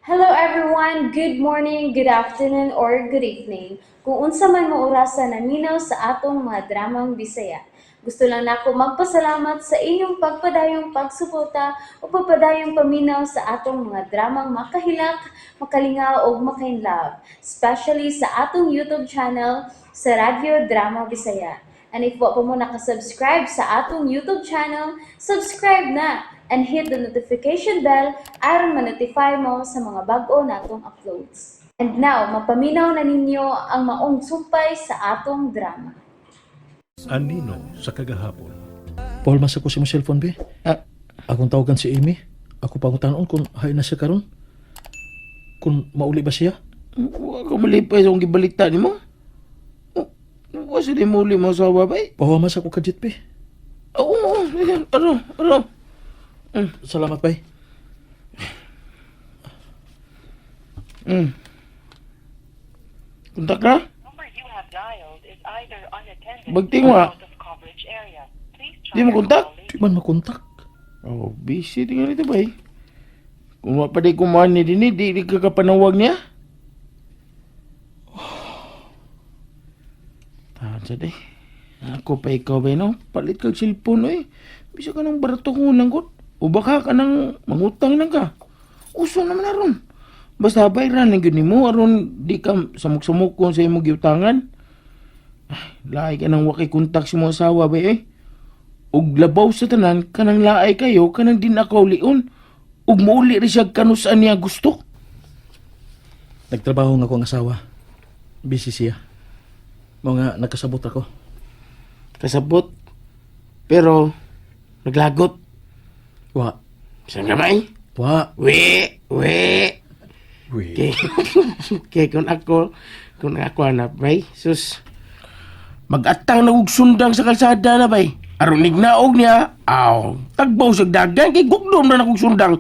Hello everyone! Good morning, good afternoon, or good evening. Kung unsa man mo orasa naminaw sa atong mga dramang Bisaya. Gusto lang nako magpasalamat sa inyong pagpadayong pagsuporta o pagpadayong paminaw sa atong mga dramang makahilak, makalingaw ug makainlove, especially sa atong YouTube channel sa Radyo Drama Bisaya. And if wa pa mo nakasubscribe sa atong YouTube channel, subscribe na and hit the notification bell aron ma-notify mo sa mga bag-o natong uploads. And now, mapaminaw na ninyo ang maong sumpay sa atong drama. Anino sa kagahapon. Paul, masa ko si mo cellphone, be. Ah. Akong tawagan si Amy. Ako pa akong tanon kung hay na siya karon. Kung mauli ba siya? Wa ka malipay sa akong gibalita nimo. Wa sa di muli mo asawa bay. Pahuwa mas ako kajit, be. Oo, ano, ano. Salamat, bay. Kontak na? Number you have dialed is either unattended Bagting or wa. out of coverage area. Please try Di mo your kontak? call later. Di man makontak. Oh, busy tinggal ito bay. Kung wa pa di kumahan ni dini, di ka kapanawag niya. Tahan sa di. Ako pa ikaw bay no? Palit kag cellphone oy. Bisa ka nang barato kung unang kot. O baka ka nang mangutang lang ka. Uso naman aron. Basta bayran lang gyud nimo aron di ka samok-samokon sa imong giutangan. Ay, lahi ka nang wakay kontak sa imong asawa bay eh. Ug labaw sa tanan kanang laay kayo kanang di na ka ulion. Ug mouli rin siya kanusaan niya gusto. Nagtrabaho nga ako ang asawa. Busy siya. Mao nga nagkasabot ako. Kasabot. Pero naglagot. Wa. Saan gamay? Wa. We, we. We. Kay, kay kung ako anak, bay, sus, magatang na og sundang sa kalsada na, bay. Aron nignaog niya, aw, tagbaw sa dagan, kay gugdom na nakong sundang.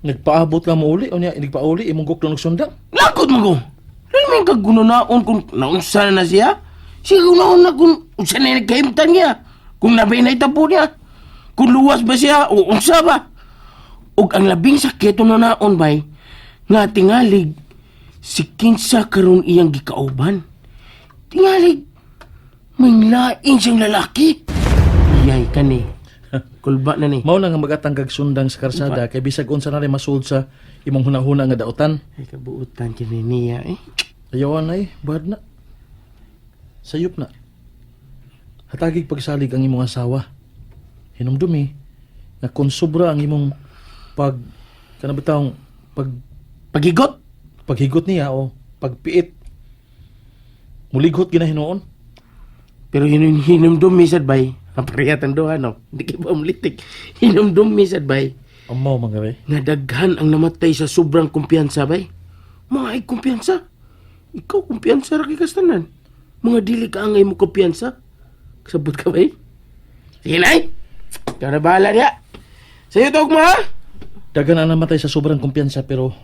Nagpaabot ka mo uli. O niya, nagpauli, imong gukdong sundang. Lakot mo ko. Lalo may kagununaon kung naunsa na siya. Siya gunaon na kung unsa na nagkahimtan niya. Kung nabay na itapo niya. Kung luwas ba siya o unsa ba. Ug ang labing sakit naon bay, nga tingalig, si kinsa karon iyang gikauban. Tingalig, may lain siyang lalaki. Iyay ka ni. Kulba na ni. Mao na nga magatang kag sundang sa karsada kay bisag unsa na rin masuod sa imong hunahuna nga dautan. Ay, kabuutan kini niya eh. Ayawan ay, bad na. Sayop na. Hatagig pagsalig ang imong asawa. Hinumdumi, nga kung sobra ang imong pag, kana ba taong, pag, Pagigot. paghigot niya o pagpiit, mulighot ginahinuon. Pero hinumdum mi sad bay. Ang parehatan duha no. Hindi kay ba umlitik. Hinumdum mi sad bay. Amaw mga bay. Nga daghan ang namatay sa sobrang kumpiyansa bay. Mga ay kumpiyansa. Ikaw kumpiyansa ra kay kastanan. Mga dili ka angay mo kumpiyansa. Kasabot ka bay. Sige nay. Ikaw na bahala niya. Sa'yo tawag mo ha. Daghan ang namatay sa sobrang kumpiyansa pero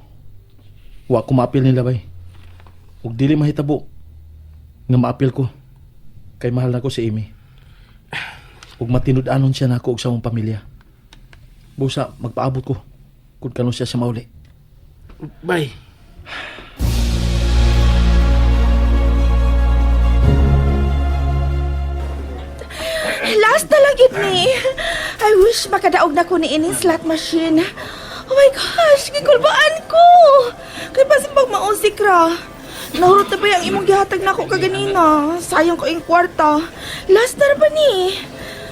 wa ko maapil nila bay. Ug dili mahitabo nga maapil ko kay mahal nako si Amy. Ug matinud-anon siya nako og sa among pamilya. Busa magpaabot ko kung kanon siya sa mauli. Bay. Last na lang gid ni. I wish makadaog na ko ni ining slot machine. Oh my gosh, gikulbaan ko. Kay basin pag mausik ra. Nahurot na ba yung imong gihatag nako kaganina? Sayang ko yung kwarta. Last na ra ba ni?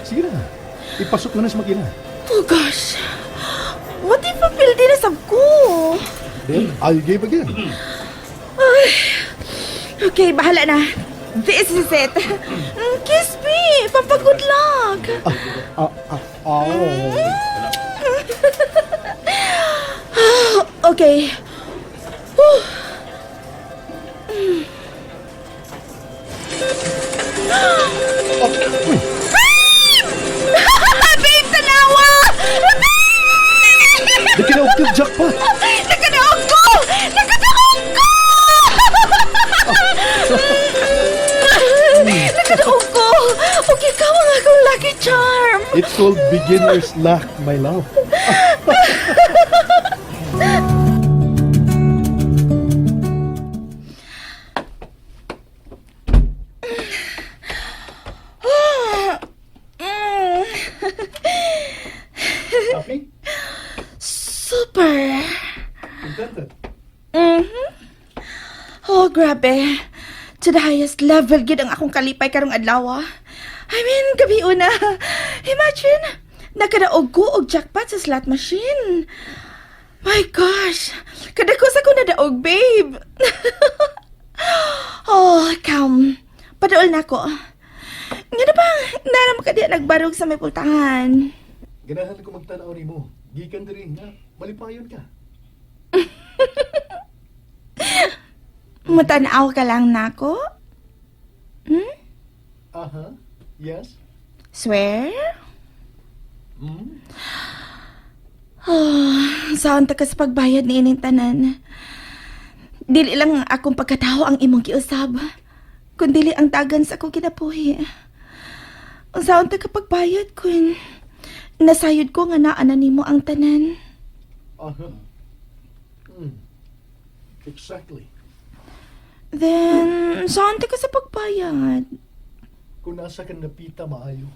Sige na. Ipasok na na sa makina. Oh gosh. What if mapildi na sab ko? Then, I'll give again. Okay, bahala na. This is it. Kiss me! Pampag-good luck! Ah, ah, oh. Okay. Whew. Babe, tanawa! Babe! Nakinaog ka, jackpot! Nakadaog ko! Nakadaog ko! Nakadaog ko! Okay, ikaw ang akong lucky charm! It's called beginner's luck, my love. Super. Contented? Mhm. Oh, grabe. To the highest level gid ang akong kalipay karong adlaw. Ah. I mean, gabi una. Imagine, nakadaog ko og jackpot sa slot machine. My gosh, kadako sa ko nadaog, babe. Oh, come. Padaol na ko. Nga na ba, naram ka di nagbarog sa may pultahan. Ganahan ko magtanaw nimo. Gikan diri nga malipayon ka. Matanaw ka lang nako? Hmm? Aha. Yes. Swear? Hmm? Oh, saan ta ka sa pagbayad ni ining tanan? Dili lang ang akong pagkatao ang imong giusab, kundili ang dagan sa akong kinabuhi. Unsaon ta ka pagbayad kun nasayod ko nga naa na nimo ang tanan. Aha. Exactly. Then, saan ta ka sa pagbayad? Kung nasa ka napita maayo.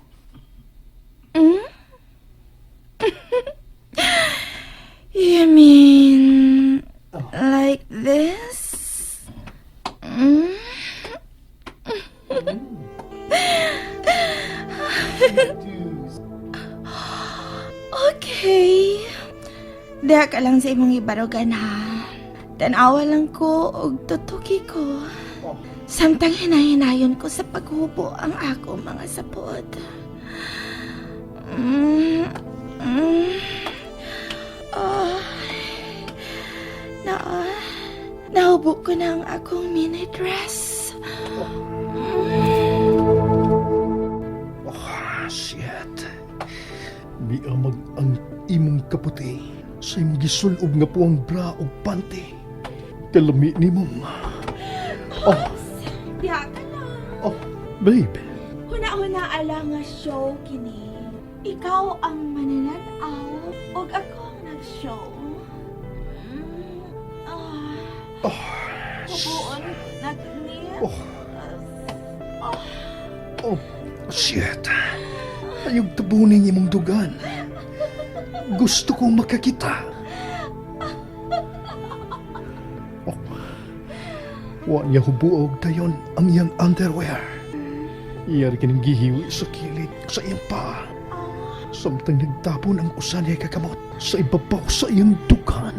You mean like this? Dude. Okay. Diha ka lang sa imong ibarugan ha. Tanawa lang ko og tutuki ko. Oh. Samtang hinahinayon ko sa paghubo ang ako mga sapot. Oh, na, nahubo ko na ang akong mini dress. Oh, shit. Miamag ang imong kaputi sa imong gisulob nga puang bra og panty. Kalami nimo. Oh, Diha ka lang. Oh, babe. Huna-huna ala nga show kini. Ikaw ang manananaw ug ako ang nag-show. Ah. Oh, Hubuon na ni. Oh. Oh, shit. Ayog tabunin imong dugan. Gusto kong makakita. Oh. Wa niya hubuog dayon ang iyang underwear. Iyar kining gihiwi sa kilid sa iyang paa. Samtang nagtapon ang usa niya kakamot sa ibabaw sa iyang dugan.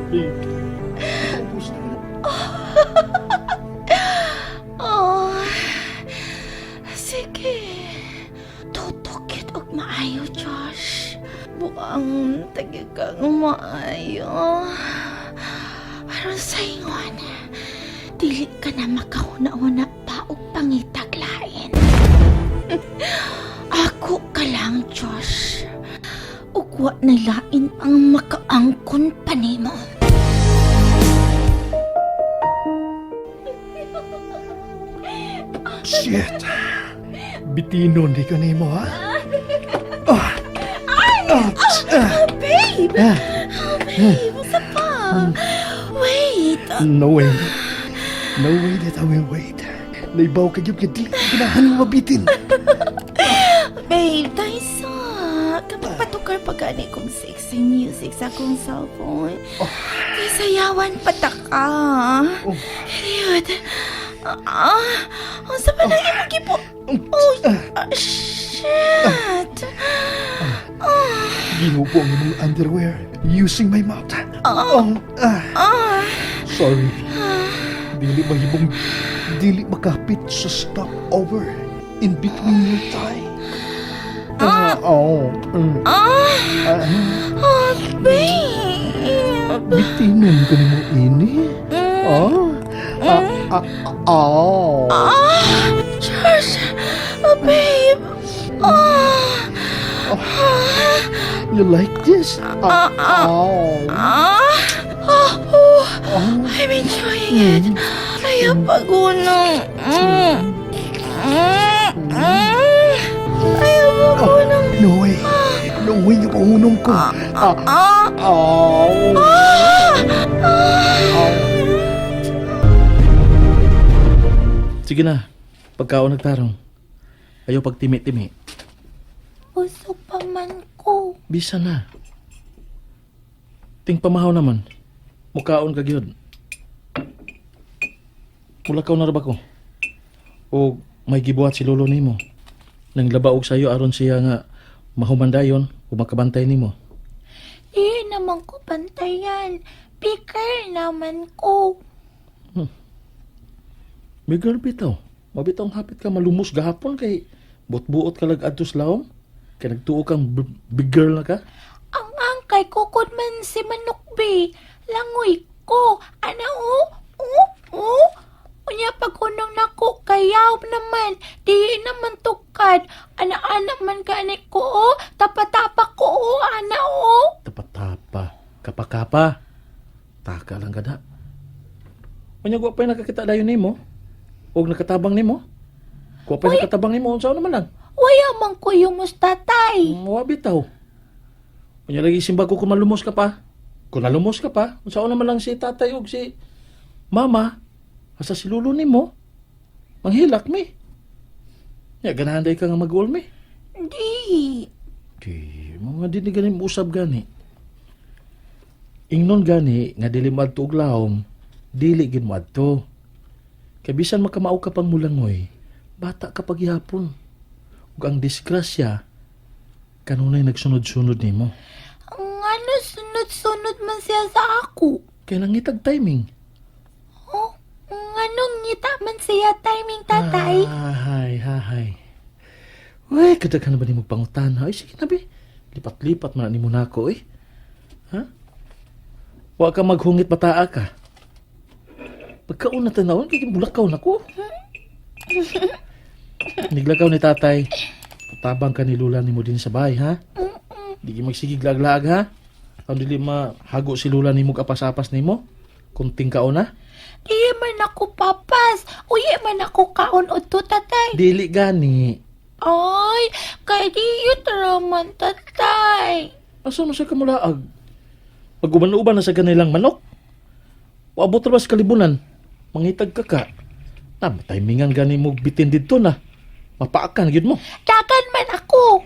Babe, paubos na ka na. Oh. Sige. Tutukit og maayo, Josh. Buang tagi kang maayo. Aron sa ingon, dili ka na makahuna-huna pa og pangitag lain. Ako ka lang, Josh. Ug wa na lain ang makaangkon pa nimo. Shit! Bitinon di ka nimo, ha? Ah! Ah! Ah! Babe! Ah! Oh, babe, usa pa. Wait. No way. No way that I will wait. Naibaw ka gyud nga dili ka ganahan mo mabitin. Babe, Tyson. Kapag patukar pa gani kong sexy music sa akong cellphone. Kay sayawan pataka. Oh. Period. Ah, unsa pa nang imong gipo? Oh, ah, shit. Ginubo ang imong underwear using my mouth. Oh, ah. Ah, Sorry. Dili mahimong dili makapit sa stopover in between your thigh. Ah, oh. Ah, Ah, oh, babe. bitinon ko nimo ini. Oh. Ah, ah, oh. Ah, Josh. Oh, babe. Ah, You like this? Ah, oh. ah, oh, oh. I'm enjoying it. Kaya pagunong. Ayaw pagunong. No way. No way nga paunong ko. Ah, Ah, oh. ah, ah. Sige na, pagkaon nagtarong. Ayaw pagtimi-timi. Busog pa man ko. Bisa na. Ting pamahaw naman. Mukaon ka gyud. Mulakaw na ra ba ko? O may gibuhat si lolo nimo. Nang labaog sayo aron siya nga mahumandayon o makabantay nimo. Di naman ko bantayan. Picker naman ko. May girl bitaw. Mabitaw ang hapit ka malumos gahapon kay buot-buot ka lag adto sa lawom. Kay nagtuo kang big girl na ka. Ang angkay kukod man si Manukbi. Langoy ko. Ana o? O? O? Unya paghunong nako kayaw naman. Di naman tukad. Ana-ana man gani ko o. Tapa-tapa ko o. Ana o. Tapa-tapa. Kapa-kapa. Taka lang kada. Unya wa pa'y nakakita dayon nimo. Og nakatabang nimo. Wa pa'y nakatabang nimo unsa naman lang. Waya man ko yung mustatay. Wa bitaw. Unya lagi simbag ko kung malumos ka pa. Kung nalumos ka pa, unsa naman lang si tatay og si mama asa si lulo nimo. Manghilak mi. Ya ganahan day ka nga mag-uol mi. Di. Di, mga dili gani usab gani. Ingnon gani nga dili moadto og lawom, dili gid moadto. Kay bisan makamao ka pang mulangoy, bata ka paghihapon. Ug ang disgrasya kanunay nagsunod-sunod nimo. Ang ano, sunod-sunod man siya sa ako. Kay nangitag timing. Oh, ang anong ngita man siya timing, tatay. Hahay, hahay. Uy, kadaghan na ba nimo pangutan? Ay, sige na bi. Lipat-lipat man na nimo nako eh. Ha? Wa ka maghungit bataa ka. Pagkauna tanawon, kay bulakaw na ko. Niglakaw ni tatay. Tabang ka ni Lula nimo din sa bahay, ha? Di ka magsigig laglag, ha? Ang dili mahago si Lula nimo kapas-apas nimo. Kunting kauna. Di man ako papas. Uyi man ako kaon o to, tatay. Dili gani. Ay, kay di yun raman, tatay. Asa man siya kamulaag? Pag-uban-uban na sa kanilang manok. Paabot ra ba sa kalibunan? Mangitag ka ka. Na, timingan gani mo bitin dito na. Mapaakan gyud mo. Dagan man ako.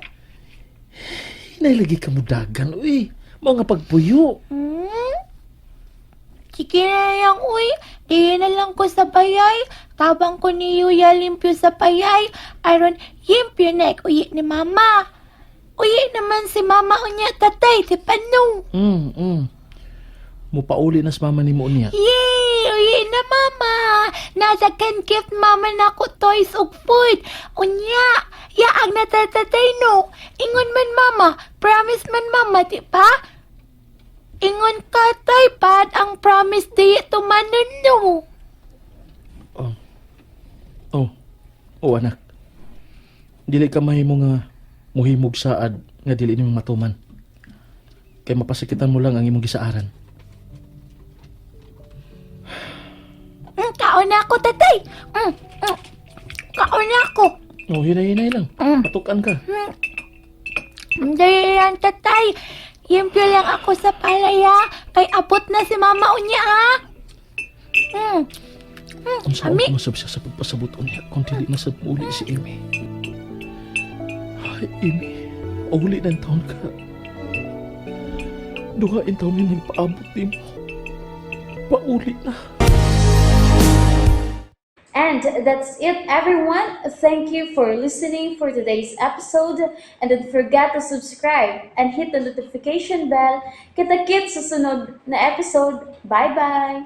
Hinay lagi ka mo dagan, uy. Mao nga pagpuyo. Sige na lang, uy. Di na lang ko sa bayay. Tabang ko ni Yuya limpyo sa bayay. Aron, limpyo na ik uyi ni Mama. Uyi naman si Mama unya tatay, si Panong. Mupauli na sa mama nimo niya. Yay! Uyi na mama! Nasa can gift mama na ko toys ug food. Unya, yaag na tatatay no. Ingon man mama, promise man mama, di ba? Ingon ka tay, bad ang promise di tumanon no. Oh. Oh. Oh, anak. Dili ka mahimo nga muhimog saad nga dili nimo matuman. Kay mapasakitan mo lang ang imong gisaaran. Kaon na ako tatay. Kaon na ako. Oh, hinay-hinay lang. Patukan ka. Hindi yan tatay. Yimpyo lang ako sa palaya. Kay abot na si mama unya ha. Unsa Ami. ang masab siya sa pagpasabot unya kung dili na sad muuli si Amy. Ay, Amy, uli ng taon ka. Duha in taon ni nagpaabot nimo. Pauli na. And that's it, everyone. Thank you for listening for today's episode. And don't forget to subscribe and hit the notification bell. Kita-kits sa sunod na episode. Bye-bye!